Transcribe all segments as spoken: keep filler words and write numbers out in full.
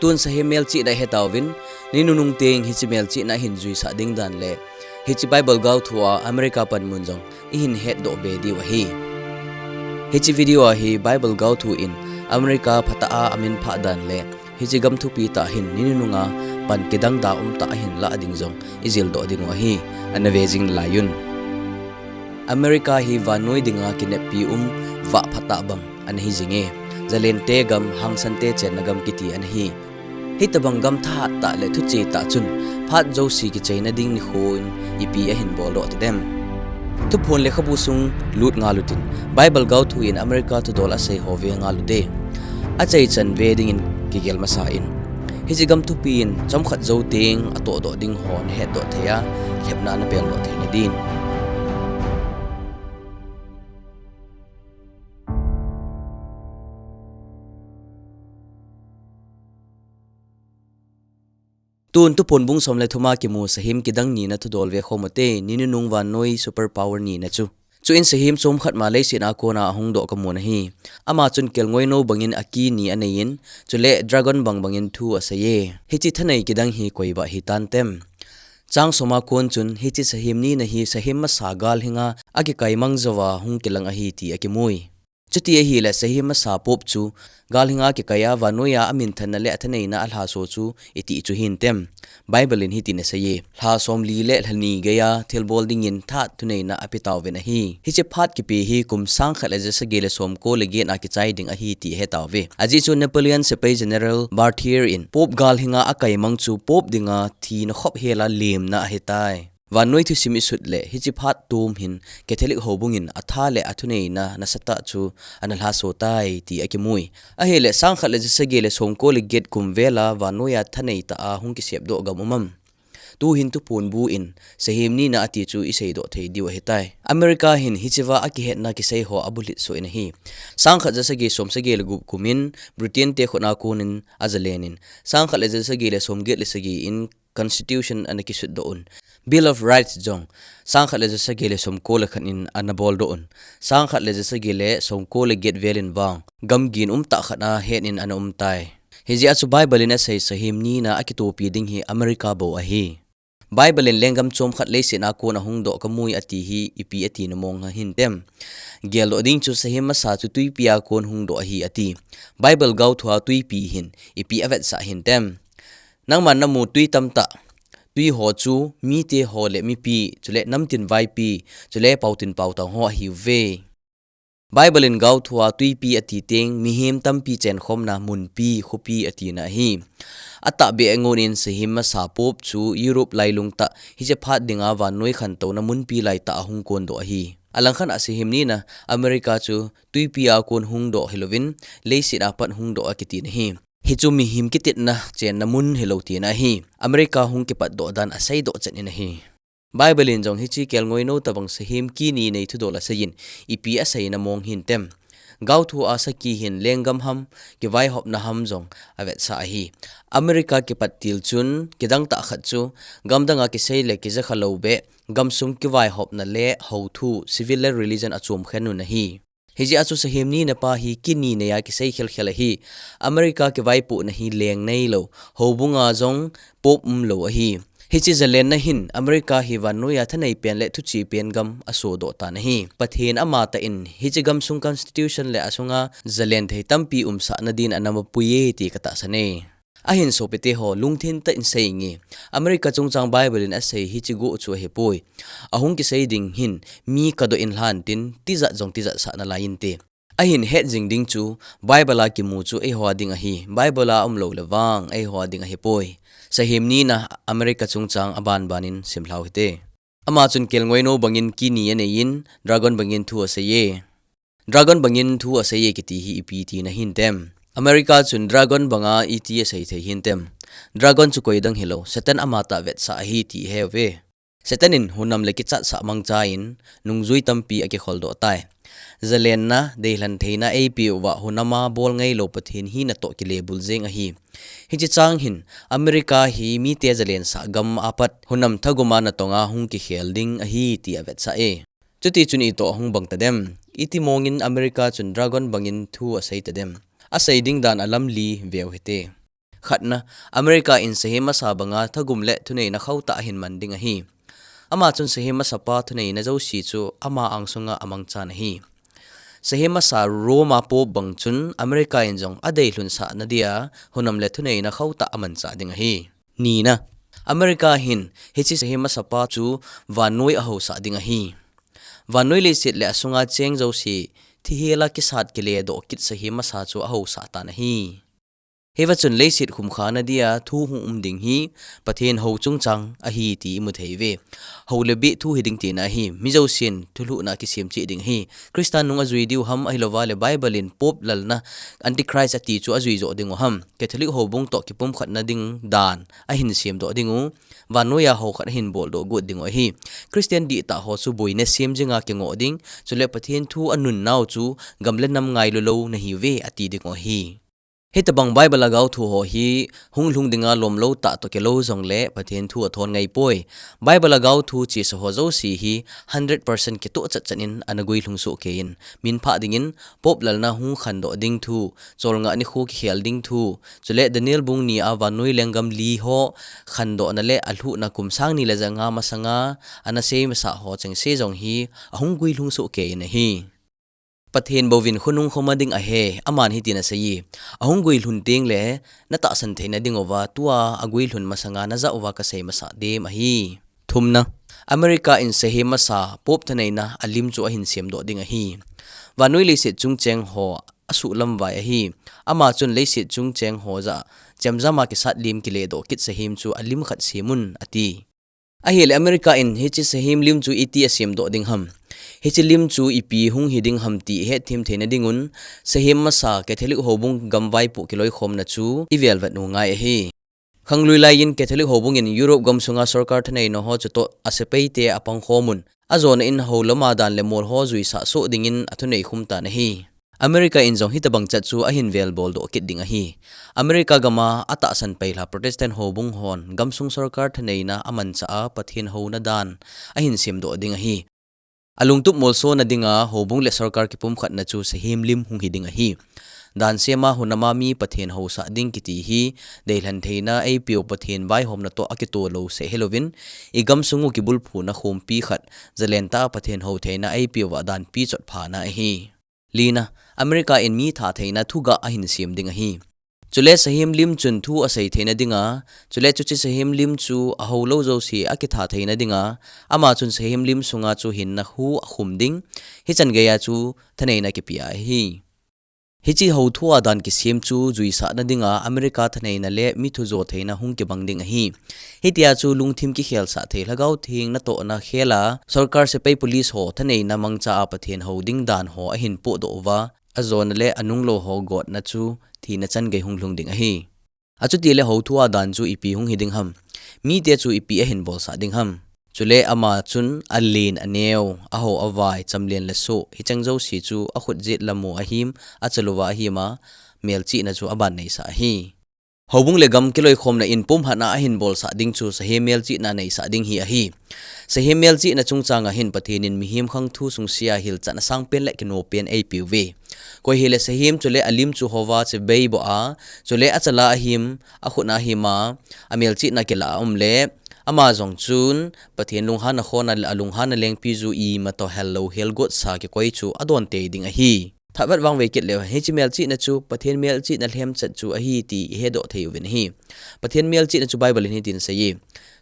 Tun sahem melchihna i he tauvin, ni nunung teng hiche melchihna i hin juisah ding dan le hiche Bible gaothu a America panmun jong i hin hetdoh be diu ahi. Hiche video a hi Bible gaothu in America phatah a amin phah dan le hiche gam thupi tah hin ni nunung a pan kidang da um tah a hin lah ding jong i jildoh ding u ahi. Ana ve jing lai un. America hi vannoi dinga kineppi um vah phatah bang ana hi jing e. Zalente gam, hangsante chenna gam kiti ana hi. Hitabang gam thahat tah le thucheh tah chun phat jouse kicheina ding nikho in ipi ahin boldoh tadem? Thuphon lekhabu sung lut ngal utin, Bible gaothu in America thudol asei ho ve ngal ute. Achaichan ve dingin kigel masa in. Hiche gam thupi in chomkhat jou teng atohdoh ding ho nahetdoh thei a, lhepna napeldoh theina din. Tun Thuphon bung som le thum a kimu sahem kidang nina thudol ve khom ute, ni nunung vannoi superpower nina chu. Chuin sahem chomkhat ma leiset a kona ahungdoh kamun ahi. Ama chun kelngoinou bangin aki ni anei in, chule dragon bang bangin thu asei e. Hiche thanei kidang hi koi bah hitan tem? Chang som a kon chun hiche sahem nina hi sahem masa galhinga akikai mang jouva hung kilang ahi ti akimui. Chuti ahile sahem masa Pope chu galhinga kikai a vannoiya aminthanna le athaneina alhaso chu iti chu hintem? Bible in hitin asei e, lha somli le lha ni geiya thilbol dingin thahat thuneina ape tauvin ahi. Hiche phat kipe hi kum sangkhat le jasagi le somko le get a kichai ding ahi ti ahetauve. Ajeh chu Napoleon sepai General Berthier in Pope galhinga akai mang chu Pope dinga thina khop hela lemna ahitai. Vannoi thusim isut le hiche phat tum hin Catholic houbungin atha le athuneina nasatah chu ana lhaso tai ti akimui. Ahile sangkhat le jasagi le somko le get kum vela vannoiya thanei tah a hung kisepdoh gam um am? Tuhin Thuphon bu in sahem nina ati chu iseidoh thei diu ahitai. America hin hicheva akihetna kisei ho abulhit soh in ahi. Sangkhat jasagi somsagi le gup kumin Britain te khutna konin ajalen in, sangkhat le jasagi le somget le sagi in Constitution ana kisutdoh un. Bill of Rights jong sangkhat le jasagi le somko le khat in ana boldoh un. Sangkhat le jasagi le somko le get vel in vang gamgin umtah khat a het in ana umtai. Hijeh a chu Bible in asei sahem nina akitopi ding hi America bou ahi. Bible in lenggam chomkhat leiset a kon ahungdoh kamui ati hi ipi atina mong hintem? Geldoh ding chu sahem masa chu twipi a kon hungdoh ahi ati. Bible gaothua twipi hin ipi avetsah hintem? Nangman namu twi tamtah, twi ho chu mite ho le mipi, chule namtin vaipi, chule paotin paotang ho ahiuve. Bible in gaothua twipi ati teng mihem tampi chenkhomna munpi, khopi atina ahi. Atahbeh a ngonin sahem masa Pope chu Europe lailung tah hiche phat dinga vannoi khantouna munpi laitah ahung kondoh ahi. Alangkhat a sahem nina America chu twipi a kon hungdoh hilouvin leiset a pat hungdoh akitina ahi. Hichu mihem kitetna chenna mun hilou tina ahi. America hung kipatdoh dan aseidoh chet in ahi. Bible in jong hiche kelngoinou tabang sahem kini nei thudol aseiyin ipi aseina mong hintem? Gaothu a saki hin lenggam ham, kivaihopna ham jong avetsah ahi. America kipat til chun kidangtah khat chu gamdanga kisei le kijakha lou beh, gamsung kivaihopna le houthu, civil le religion achomkhen un ahi. Hijeh a chu sahem nina pa hi kini neiya kisei khelkhel ahi. America kivaipohna hi leng neilou, houbunga jong Pope umlou ahi. Hiche jalenna hin America hi vannoiya thanei pen le thuche pen gam asodoh tan ahi. Pathen amatah in hiche gamsung Constitution le asunga jalen thei tampi umsahna din ana mapuiye ti katahsan e. Ahin sopite ho, lungthim tah in seinge. America chungchang Bible in asei hiche go chu ahipoi. Ahung kisei ding hin mi kadoh in lhan tin tijat jong tijatsah nalai inte. Ahin hetjing ding chu Bible a kimu chu eiho a ding ahi. Bible a umlou le vang eiho a ding ahipoi. Sahem nina America chungchang abanban in simlhau hite. Ama chun kelngoinou bangin kini aneiyin dragon bangin thu aseiye. Dragon bangin thu aseiye kiti hi ipi tina hintem? America chun dragon banga iti asei thei hintem? Dragon chu koidang hilou, Satan amatah vetsah ahi ti iheuve. Satan in hunam le kichatsah mangchan nungjui tampi akikholdoh tai. Jalenna, deilhen theina eipeuva hunama bol ngeilou Pathen hina toh kilebul jeng ahi. Hiche chang hin America hi mite jalensah gam apat hunam thaguma natonga hung kikhel ding ahi ti avetsah e. Chutichun itoh ahung bang tadem? Iti mongin America chun dragon bangin thu asei tadem? Asei ding dan alamli veu hite. Khatna, America in sahem masa banga thagum le thuneina khauhtah ahin man ding ahi. Ama chun sahem masapa thuneina jouse chu ama angsunga amangchan ahi. Sahem masa Roma Pope bang chun America in jong adeilhunsah nadia hunam le thuneina khauhtah amanchah ding ahi. Nina, America hin hiche sahem masapa chu vannoi ahaosah ding ahi. Vannoi leiset le asunga cheng jouse thihela kisat kiledoh kit sahem masa chu ahaosah tan ahi. Hiva chun leiset khumkha nadia thu hung um ding hi Pathen hou chungchang ahi ti imu thei uve. Hou le beh thu hiding tina ahi. Mi jousen thulhuhna kisem cheh ding ahi. Christa nung ajui diu ham ahilouva le Bible in Pope lalna Antichrist ati chu ajui joh dingu ham. Catholic houbung toh kipumkhatna ding dan ahin semdoh dingu. Vannoiya hou khat ahin boldoh got dingu ahi. Christian dihtah ho chu boina sem jinga kingoh ding. Chule Pathen thu anunnau chu gam le nam ngailu lou nahiuve ati dingu ahi. Hitobang Bible a gaothu ho hi hunglhung dinga lomlou tah toh kilou jongle Pathen thu athon ngaipoi. Bible a gaothu chesa ho jouse hi hundred percent kitoh chatchat in ana guilhung sohkei in, minphah dingin Pope lalna hung khandoh ding thu, cholngah nikho kikhel ding thu, chule Daniel bung ni a vannoi lenggam li ho khandohna le alhuhna kum sang ni le ja nga masanga ana seimasah ho chengse jong hi ahung guilhung sohkei in ahi. Pathen bouvin khonung khoma ding ahe, aman hitin aseiye, ahung guilhun tengle, natahsan theina dinguva tua aguilhun masanga najah uva kasei masah dem ahi. Thumna, America in sahem masa Pope thaneina alim chu ahin semdoh ding ahi. Vannoi leiset chungcheng ho asuhlamvai ahi. Ama chun leiset chungcheng ho jah chemjama kisat lim kiledoh kit sahem chu alim khat semun ati. Ahile America in hiche sahem lim chu iti asemdoh ding ham, hiche lim chu ipi hung hiding ham ti ihetthem theina dingun, sahem masa Catholic houbung gamvaipo kiloikhomna chu ivelvet u ngai ahi. Khanglui laiyin Catholic houbung in Europe gamsunga sorkar thaneina ho chutoh asepaite apangkhomun, ajona in hou lama dan le mol ho juisah soh dingin athunei khum tan ahi. America in jong hitobang chat chu ahin velboldoh kit ding ahi. America gama atahsan peilha Protestant houbung hon gamsung sorkar thaneina amanchah a Pathen houna dan ahin semdoh ding ahi. Alungtup molsona dinga houbung le sorkar kipumkhatna chu sahem lim hung hiding ahi. Dan sema hunama mi Pathen housah ding kiti hi deilhen theina eipeu Pathen vaihomna toh akitoh louseh hilouvin, igamsung u kibulphuna khompi khat jalentah a Pathen hou theina eipeuva danpi chotphana ahi. Lina, America in mi thatheina thugah ahin sem ding ahi. Chule sahem lim chun thu asei theina dinga, chule chuche sahem lim chu ahoulou jouse akitha theina dinga, ama chun sahem lim sunga chu hinna hu akhum ding, hichan geiya chu thaneina kipea ahi. Hiche houthua dan kisem chu juisahna dinga America thaneina le mi thujo theina hung kibang ding ahi. Hitia chu lungthim kikhelsah thei Lhagao Theng natohna khela sorkar sepai police ho thaneina mangcha a Pathen hou ding dan ho ahin pohdoh uva, ajona le anunglou ho gotna chu thina changei hung lhung ding ahi. Achutile houthua dan chu ipi hung hiding ham, mite chu ipi ahin bolsah ding ham, chule ama chun alen aneo, ahao avai, chamlen le soh, hicheng jouse chu akhut jet lamu ahim, achaluva ahima, melchihna chu aban neisah ahi. Houbung le gam kiloikhomna in pumhatna ahin bolsah ding chu sahem melchihna neisah ding hi ahi. Sahem melchihna chungchanga hin Pathen in mihem khangthu sungse a hilchatna sangpen le kinopen eipeuve. Koi hile sahem chule alim chu houva chebeiboh a, chule achala ahim, akhutna ahima, amelchihna kilah a umle, ama jong chun Pathen lunghanna khona le alunghanna lengpiju imatoh hellou helgotsa kikoi chu adon tei ding ahi. Thahvat vangvei kit leu hen, hiche melchihna chu Pathen melchihna lhemchat chu ahi ti ihedoh thei uvin ahi. Pathen melchihna chu Bible in hitin aseiye,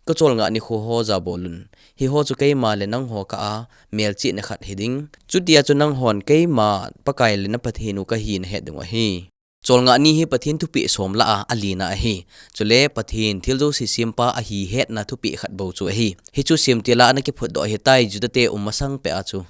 Kacholngah nikho ho jabolun, hiho chu keima le nangho kah a melchihna khat hiding. Chutia chu nanghon keima Pakai le na Pathen u kahi nahet dingu ahi. Cholngah ni hi Pathen thupeh som lah a alina ahi. Chule Pathen thil jouse sempa ahi hetna thupeh khat bou chu ahi. Hichu semtil a ana kiphutdoh ahitai Judate um masang peh a chu.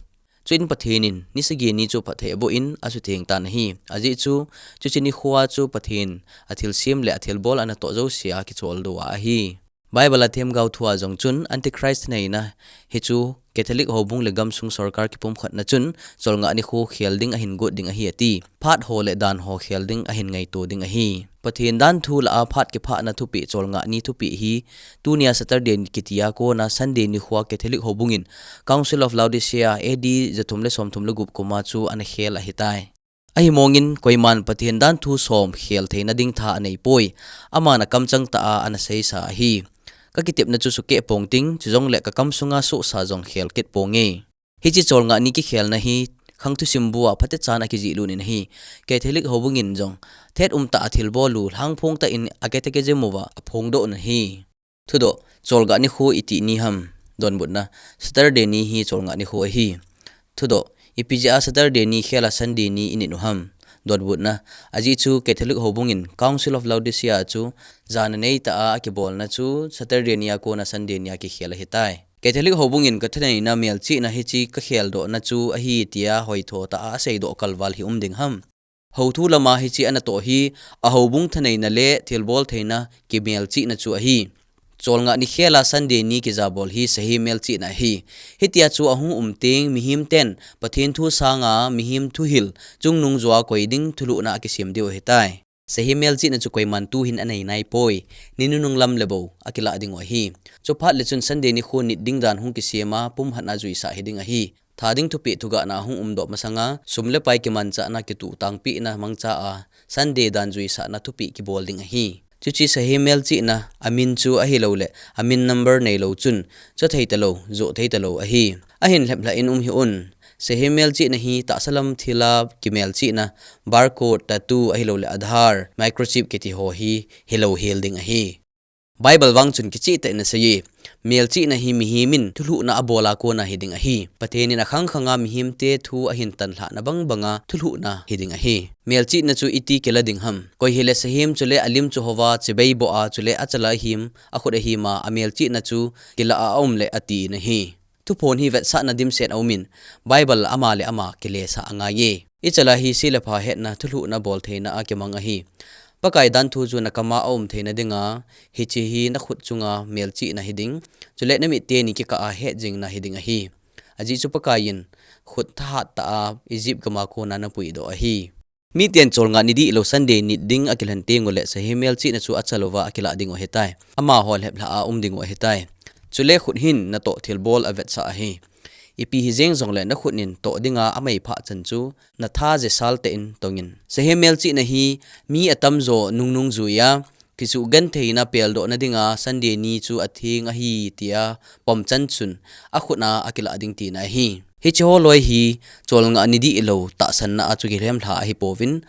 Chuin Pathen in ni sagi ni chu phatthei aboh in asutheng tan ahi. Ajeh chu, chuche nikhoa chu Pathen athilsem le athilbol anatoh jouse a kicholdo a ahi. Bible a themgao thua jong chun Antichrist thaneina hichu Catholic houbung le gamsung sorkar kipumkhatna chun cholngah nikho khel ding ahin got ding ahi ati. Phat ho le dan ho khel ding ahin ngaito ding ahi. Pathen danthu lah a phat kiphahna thupeh cholngah ni thupeh hi tunia Saturday kitia kona Sunday nikhoa Catholic houbung in Council of Laodicea A D jathum le somthum le gup kuma chu ana khel ahitai. Ahimongin koiman Pathen dan thu som khel theina ding tha anei poi. Aman akamchang tah a ana seisa ahi. Ka kitepna chu sukeh pong ting, chujongle ka kam sunga sohsa jong khel kit ponge. Hiche cholngah ni kikhelna hi khang thusim bua phatechan akijih lut in ahi. Catholic houbungin jong thet umtah a thilbol u, lhangphong tah in a catechism uva aphongdoh un ahi. Thudoh, cholngah nikho iti ni ham? Donbutna, Saturday ni hi cholngah nikho ahi. Thudoh, ipi jeh a Saturday ni khel a Sunday ni init u ham? Donbutna, ajeh chu Catholic houbungin Council of Laodicea chu jana neitah a akibolna chu Saturday ni a kona Sunday ni a kikhel ahitai. Catholic houbungin ka thaneina melchihna hiche ka kheldohna chu ahi tia hoitho tah a aseidoh kalval hi um ding ham? Houthu lama hiche anatoh hi a houbung thaneina le thilbol theina kimelchihna chu ahi. Cholngah ni khel a Sunday ni kijabol hi sahem melchihna ahi. Hitia chu ahung um teng mihem ten Pathen thu sanga mihem thuhil chungnung joh a koi ding thulhuhna akisem diu ahitai. Sahem melchihna chu koiman tuhin anei naipoi. Ni nunung lam le bou akilah dingu ahi. Chuphat le chun Sunday nikho nit ding dan hung kisem a pumkhat na juisah hiding ahi. Tha ding thupeh thugahna ahung umdoh masanga sum le pai kimanchahna kituhtangpehna mangcha a Sunday dan juisahna thupeh kibol ding ahi. Chuche sahem melchihna amin chu ahilouleh amin number neilou chun choh thei talou, joh thei talou ahi. Ahin lheplhah in um hih un. Sahem melchihna hi tahsa lam thil a kimelchihna, barcode, tattoo ahilouleh Aadhaar, microchip kiti ho hi hilou hel ding ahi. Bible vang chun kichehtah in aseiye, melchihna hi mihem in thulhuhna abol a kona hiding ahi. Pathen in akhang khang a mihemte thu ahin tanlhahna bangbang a thulhuhna hiding ahi. Melchihna chu iti kila ding ham? Koi hile sahem chule alim chu houva chibai boh a, chule achal a ahim, akhut ahim a, amelchihna chu kilah a aum le ati in ahi. Thuphon hi vetsahna dimset aumin, Bible ama le ama kilesah angaiye. Ichala hi se le pha hetna thulhuhna bol theina a kimang ahi. Pakai dan thu chu nakam a aum theina dinga, hiche hi nakhut chunga melchihna hiding, chule namit teni kikah a het jingna hiding ahi. Ajeh chu Pakai in khut thahat tah a Egypt gam a kona napuidoh ahi. Miten cholngah ni dihlou Sunday nit ding akilhen tengule sahem melchihna chu achal uva akilah dingu ahitai. Amaho lheplhah a um dingu ahitai. Chule khut hin natoh thilbol avetsah ahi. Ipi hijeng jongle nakhut in toh dinga amei phah chan chu natha jesal tah in tongin. Sahem melchihna hi mi atamjo nungnung jui a, kisugentheina peldohna dinga Sunday ni chu atheng ahi tia pomchan chun akhut a akilah ding tina ahi. Hiche holoi hi cholngah ni dihlou tahsanna a chu kilhemlha ahipouvin,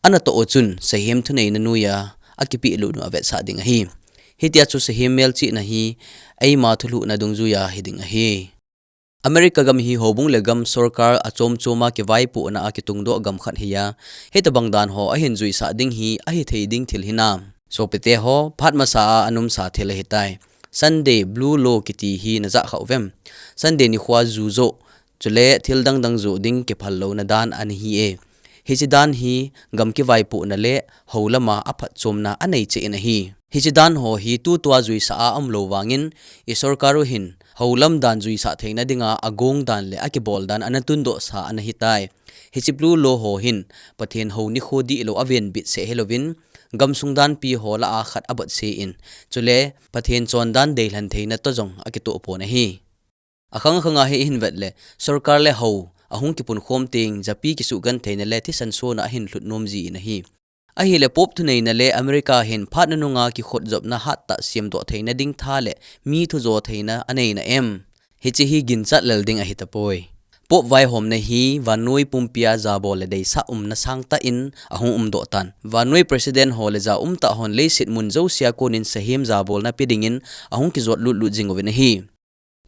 anatoh u chun sahem thuneina noiya akipehlut u avetsah ding ahi. Hitia chu sahem melchihna hi eima thulhuhna dungjuiya hiding ahi. America gam hi houbung le gam sorkar achom chom a kivaipohna a kitungdoh gam khat hi a, hitobang dan ho ahin juisah ding hi ahithei ding thil hinam? Sopite ho, phat masa a anumsa thil ahitai. Sunday blue law kiti hi najah kha uvem? Sunday nikhoa ju joh, chule thil dangdang joh ding kiphal louna dan ana hi e. Hiche dan hi gam kivaipohna le houlama aphatchomna anei cheh in ahi. Hiche dan ho hi tutua juisah a aumlou vangin, i sorkar u hin houlam dan juisah theina dinga agong dan le akibol dan ana tundohsa ana hitai. Hiche blue law ho hin Pathen hou nikho dihlou avenbit seh hilouvin, gamsung danpi ho lah a khat abotseh in, chule Pathen chondan deilhen theina toh jong akitoh pon ahi. Akhang khang a hi ihin vet le, sorkar le hou ahung kipunkhom teng japi kisugentheina le thisan sona ahin lhut nom ji in ahi. Ahile Pope thuneina le America hin phat nunung a kikhotjopna hattah semdoh theina ding tha le mi thujo theina aneina em? Hiche hi ginchat lel ding ahitapoi. Pope vaihomna hi vannoi pumpia jabol le deisah umna sangtah in ahung umdoh tan. Vannoi president ho le jaumtah hon leiset mun jousea konin sahem jabolna pe dingin ahung kijot lutlut jing uvin ahi.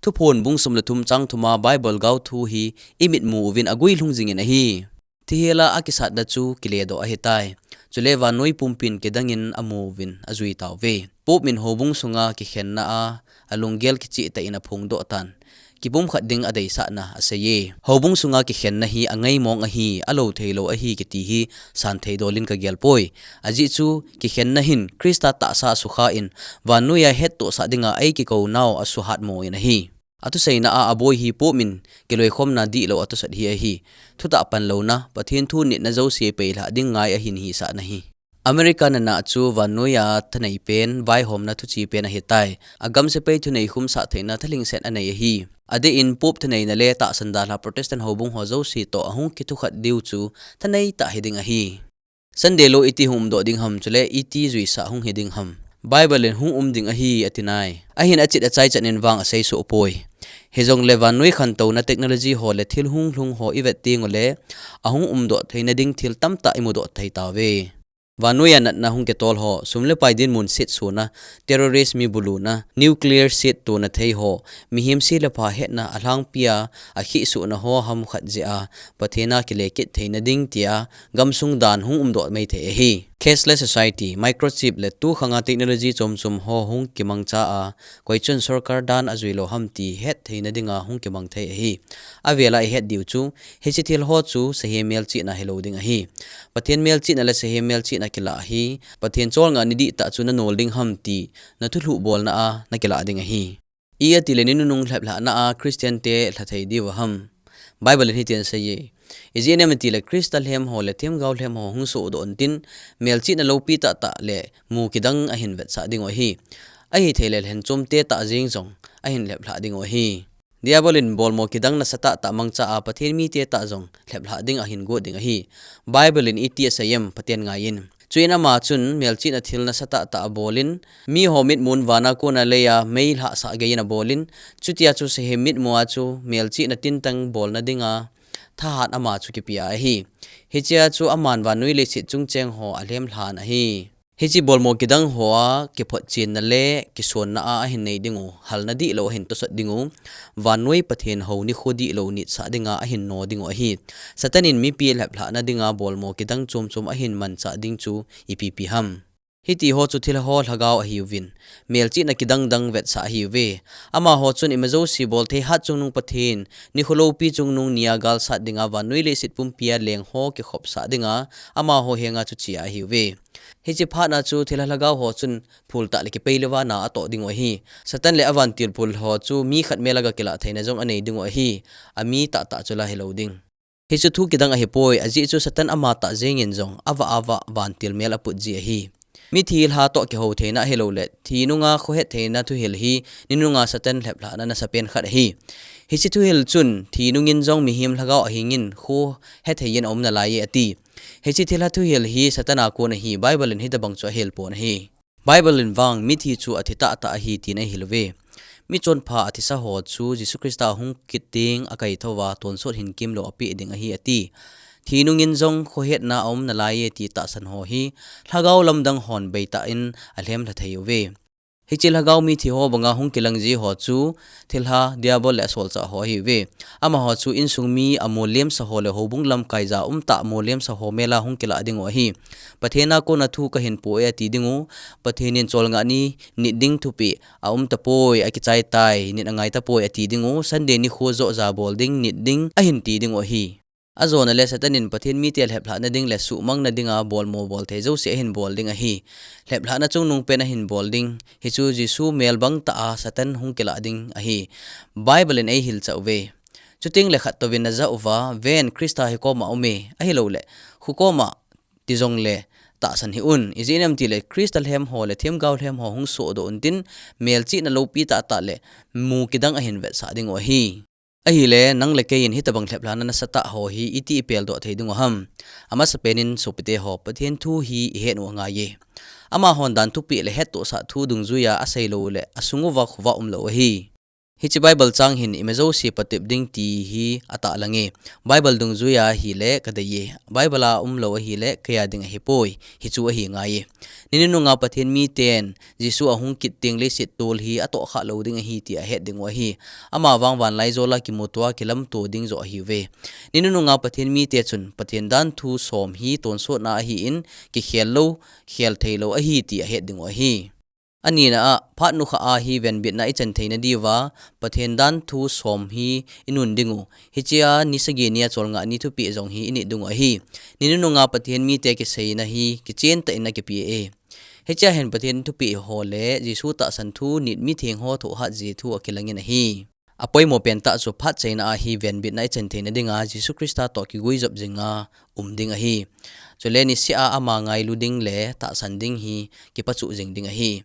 Thuphon bung som le thum chang thum a Bible gaothu hi imitmu uvin aguilhung jingin ahi. Thihela akisatna chu kiledoh ahitai. Chule vannoi pumpin kidangin amu uvin ajui tauve. Pope in houbung sunga kikhenna a alunggel kichehtah in aphongdoh tan. Kipumkhat ding adeisahna aseiye. Houbung sunga kikhenna hi angaimong ahi, alou theilou ahi kiti hi santhei dolin kagelpoi. Ajeh chu kikhenna hin Christa tahsa asukha in, vannoiya hettohsah dinga eikikounau asuhatmo in ahi. Athuseina a aboi hi Pope in kiloikhomna dihlou athusat hi ahi. Thutah panlouna, Pathen thu nitna jouse peilhah ding ngai ahin hisahna ahi. America nana chu vannoiya thanei pen, vaihomna thuchi pen ahitai. Agam sepai thunei khumsah theina thalhingset anei ahi. Adeh in Pope thaneina le tahsan dalha Protestant houbung ho jouse toh ahung kithukhat diu chu thanei tah hiding ahi. Sunday law iti hung umdoh ding ham chule iti juisah hung hiding ham. Bible in hung um ding ahi atinai. Ahin achit achaichan in vang asei soh poi. Hijongle vannoi khantouna technology ho le thil hunglhung ho ivet tengule, ahung umdoh theina ding thil tamtah imudoh thei tauve. Vannoiya natna hung kitol ho, sum le pai dinmun setsona, terrorist mi buluna, nuclear set tona thei ho, mihem se le pha hetna alhangpia, akhihsohna ho hamkhat jeh a, Pathen a kile kit theina ding tia, gamsung dan hung umdoh mai thei ahi. Cashless society, microchip le tukhanga technology chomchom ho hung kimangcha a, koichun sorkar dan ajuilou ham ti het theina dinga hung kimang thei ahi. Avela ihet diu chu, hiche thil ho chu sahem melchihna hilou ding ahi. Pathen melchihna le sahem melchihna kilah hi, Pathen cholngah ni dihtah chu nanol ding ham ti, nathulhuh bolna a nakilah ding ahi. Ijeh itile ni nunung lheplhahna a Christian te lhathei diu ham. Bible in hitin aseiye. Ijeh inem itile Christa lhem ho le themgao lhem ho hung sohdoh untin, melchihna loupi tahtah le mu kidang ahin vetsah dingu ahi. Ahithei le lhenchomte tah jeng jong ahin lheplhah dingu ahi. Diabol in bolmo kidang nasatah tah mangcha a Pathen mite tah jong lheplhah ding ahin got ding ahi. Bible in iti asei em, Pathen ngaiyin. Chuin ama chun melchihna thil nasatah tah abolin, miho mitmun vana kona leiya mei lhahsah geiyin abolin, chutia chu sahem mitmua chu melchihna tintang bolna dinga thahat ama chu kipea ahi. Hichea chu aman vannoi leiset chungcheng ho alhemlhan ahi. Hiche bolmo kidang hoa kiphotchenna le kisonna a ahin nei dingu, halna dihlou ahin tosot dingu, vannoi Pathen hou nikho dihlou nitsah dinga ahin no dingu ahi. Satan in mipi lheplhahna dinga bolmo kidang chomchom ahin manchah ding chu ipi ipi ham. Hitiho chu thilha ho lhagao ahiuvin, melchihna kidang dang vetsah ahiuve. Amaho chun ima jouse bolthei hat chungnung Pathen, nikho loupi chungnung nia galsat dinga vannoi leiset pumpia lengho kikhopsah dinga amaho henga chu chia ahiuve. Hiche phatna chu thilha lhagao ho chun phultah le kipei le vana atoh dingu ahi. Satan le avantil phul ho chu mi khat mel a gakilah theina jong anei dingu ahi. Ami tahtah chu la hilou ding. Hichu thu kidang ahipoi, ajeh chu Satan amatah jengin jong avah avah vantil mel aput ji ahi. Mithi lha toh kihou theina ahiloule thi nunga khohet theina thuhil hi ni nunga Satan lheplhahna nasapen khat ahi. Hiche thuhil chun thi nungin jong mihem lhagao ahingin khohetheiyin aum nalaiye ati. Hiche thilha thuhil hi Satan a kon ahi, Bible in hitobang chu ahilpon ahi. Bible in vang mithi chu athi tahtah ahi tin ahilve. Michonpha athisa ho chu Jesu Christa ahung kit teng akaithouva tonsot hinkemlou apeh ding ahi ati. Thi nungin jong khohetna aum nalaiye ti tahsan ho hi lhagao lamdang hon beitah in alhemlha theiuve. Hiche lhagao mithi ho banga hung kilang ji ho chu thilha Diabol le asolchah ho ahiuve. Amaho chu insung mi amollemsa ho le houbung lamkaija umtah mollemsa ho mel a hung kilah dingu ahi. Pathen a kona thu kahinpoh e ati dingu, Pathen in cholngah ni nit ding thupeh aum tapoi, akichai tai, nit angai tapoi ati dingu, Sunday nikho joh jabol ding, nit ding ahin ti dingu ahi. Ajona le Satan in Pathen mite lheplhahna ding le suhmangna dinga bolmo bolthei jouse ahin bol ding ahi. Lheplhahna chungnung pen ahin bol ding, hichu Jesu mel bangtah a Satan hung kilah ding ahi. Bible in eihilchah uve. Chutengle khat touvin najah uva, ven Christa hi koma aume, ahiloule khu koma tijongle tahsan hih un. Ijeh inem itile Christa lhem ho le themgao lhem ho hung sohdoh untin, melchihna loupi tahtah le mu kidang ahin vetsah dingu ahi. Ahile nang le kei in hitobang lheplhahna nasatah ho hi iti ipeldoh thei dingu ham? Amasapen in sopite ho, Pathen thu hi ihet u angaiye. Amahon dan thupeh le hettohsah thu dungjuiya aseilou le asung uva khovah umlou ahi. Hiche Bible chang hin ima jouse patep ding ti hi atahlange. Bible dungjuiya ahile kadeiye, Bible a umlou ahile keiya ding ahipoi, hichu ahi ngaiye. Ni nununga Pathen miten Jesu ahung kit teng leiset tol hi atohkhah lou ding ahi ti ahet dingu ahi. Amavang vanlaijol a kimutoa kilamto ding joh ahiuve. Ni nununga Pathen mite chun Pathen danthu som hi tonsotna ahin, kikhel lou, khel theilou ahi ti ahet dingu ahi. Anina a, phat nukhah a hi venbitna ichan theina diuva, Pathen danthu som hi inun dingu. Hichea ni sagi nia cholngah ni thupeh jong hi init dingu ahi. Ni nununga Pathen mite kiseina hi kichen tah in akipeh e. Hichea hin Pathen thupeh ho le Jesu tahsan thu nit mitheng ho thohhat ji thu akilangin ahi. Apoimo pentah chu phat chaina a hi venbitna ichan theina dinga Jesu Christa toh kiguijop jinga um ding ahi. Chule niseh a ama ngailu ding le tahsan ding hi kipachuh jing ding ahi.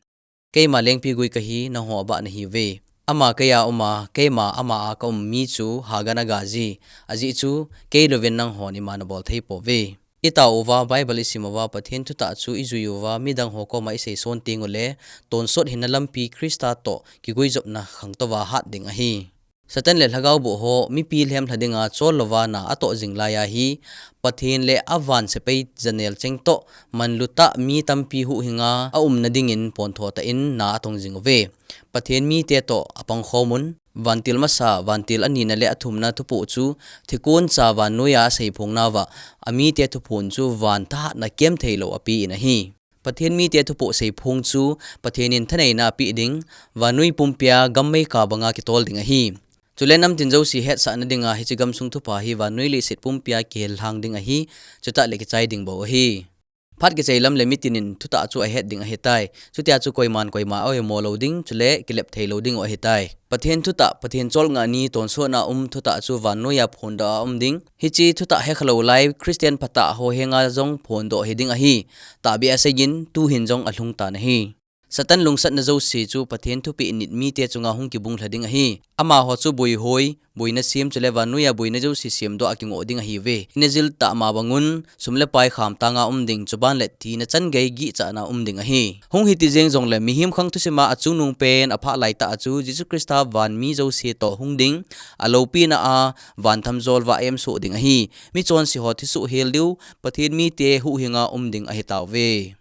Keima lengpigui kahi, nangho abah nahiuve. Ama keiya uma, keima ama a kaum mi chu haga naga ji. Ajeh chu, kei louvin nanghon ima nabol thei pouve. Itao uva, Bible isim uva, Pathen thutah chu ijui uva, midang ho koma isei son teng ule, tonsot hinna lampi Christa toh kiguijopna khangtou va hat ding ahi. Satan le lhagao boh ho mipi lhemlha dinga chol louva na atoh jing laiya hi, Pathen le avan sepai janel cheng toh manlutah mi tampi huhhinga aumna dingin pontho tah in na atong jing uve. Pathen mite toh apangkhom un, vantil masa, vantil anina le athumna thupoh chu thikoncha vannoiya aseiphong nauva, amite thuphon chu van thahatna kemtheilou apen ahi. Pathen mite thupoh seiphong chu Pathen in thaneina apeh ding, vannoi pumpia gam meikah banga kitol ding ahi. Chule namtin jouse hetsahna dinga hiche gamsung thupha hi vannoi leiset pumpia kihellhang ding ahi, chutah le kichai ding bou ahi. Phat kichai lam le mitin in thutah chu ahet ding ahitai. Chutia chu koiman koima a-oimo lou ding, chule kilep theilou ding u ahitai. Pathen thutah, Pathen cholngah ni tonsotna um thutah chu vannoiya phondoh a um ding. Hiche thutah hekhalou lai Christian phatah ho henga jong phondoh hiding ahi. Tahbeh a seijin tuhin jong alhung tan ahi. Satan lungsatna jouse chu Pathen thupeh nit mite chunga hung kibunglha ding ahi. Amaho chu boihoi, boina sem chule vannoiya boina jouse semdoh a kingoh ding ahiuve. Ina jil tah ma bangun, sum le pai khamtanga um ding, chuban le thina changei gihchatna um ding ahi. Hung hiti jeng jongle mihem khang thusima achungnung pen aphah laitah a chu Jesu Christa van mi jouse toh hung ding, aloupina a van thamjol va aemsoh ding ahi. Michonse ho thisuh hel diu, Pathen mite huhhinga um ding ahitauve.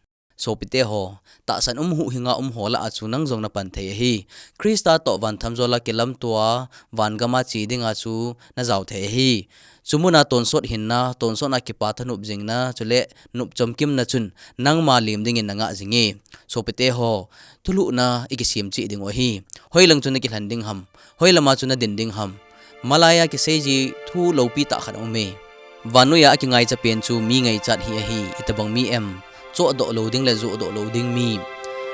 Sopite ho, tahsan um huhhinga um ho lah a chu nang jong napan thei ahi. Christa toh van thamjol a kilamtoa, van gam a che dinga chu najao thei ahi. Chumuna tonsot hinna, tonsotna kipa thanop jingna, chule nop chomkimna chun nangma lem dingin nangah jinge. Sopite ho, thulhuhna ikisem cheh dingu ahi. Hoilang chu nakilhen ding ham, hoilama chu nadin ding ham. Malaiya kiseiji thu loupi tah khat aume. Vannoiya akingaicha pen chu mi ngaichat hi ahi, itobang mi em. Chohdoh lou ding le johdoh lou ding mi.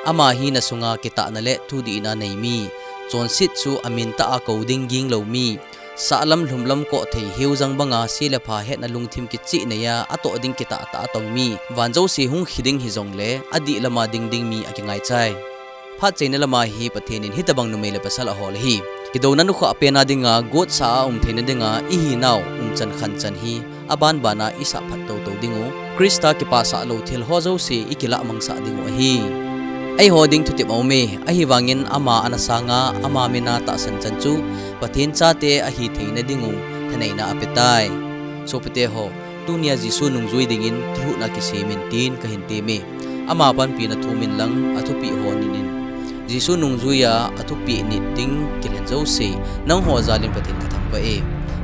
Ama hi nasunga kitahna le thudihna nei mi. Chonset chu amin tah a kou ding ging lou mi. Sahlam lhumlam koh thei heujang banga se le pha hetna lungthim kicheh neiya atoh ding kitah tah a tong mi. Van jouse hung khi ding hijongle, adih lama ding ding mi akingaichai. Phat cheina lama hi Pathen in hitobang numei le pasal ahol ahi. Kidouna nukhah pena dinga gotsa a um theina dinga ihinau umchan khanchan hi abanbana isah phat toutou dingu. Christa kipasah lou thil ho jouse ikilah mangsah dingu ahi. Eiho ding thutep aume, ahivangin ama ana sanga ama mina tahsan chan chu Pathen chate ahi theina dingu thaneina apetai. Sopite ho, tunia Jesu nungjui dingin thulhuhna kisemin tin kahin teme. Ama panpina thumin lang athupeh ho ninin. Jesu nungjuiya athupeh nit ding kilhen jouse, nangho jalin Pathen kathangvah e.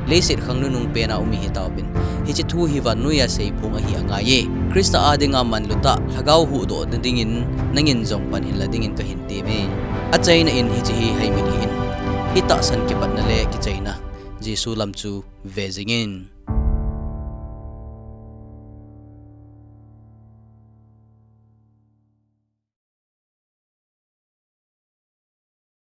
Leiset khang nunung pena um ihitauvin. Hiche thu hi vannoiya seiphong ahi angaiye. Christa a dinga manlutah, lhagao huhdohna dingin, nangin jong pan hinla dingin kahin teme. Achaina in hiche hi heimil hih in. Itahsan kipatna le kichaina. Jesu lam chu ve jingin.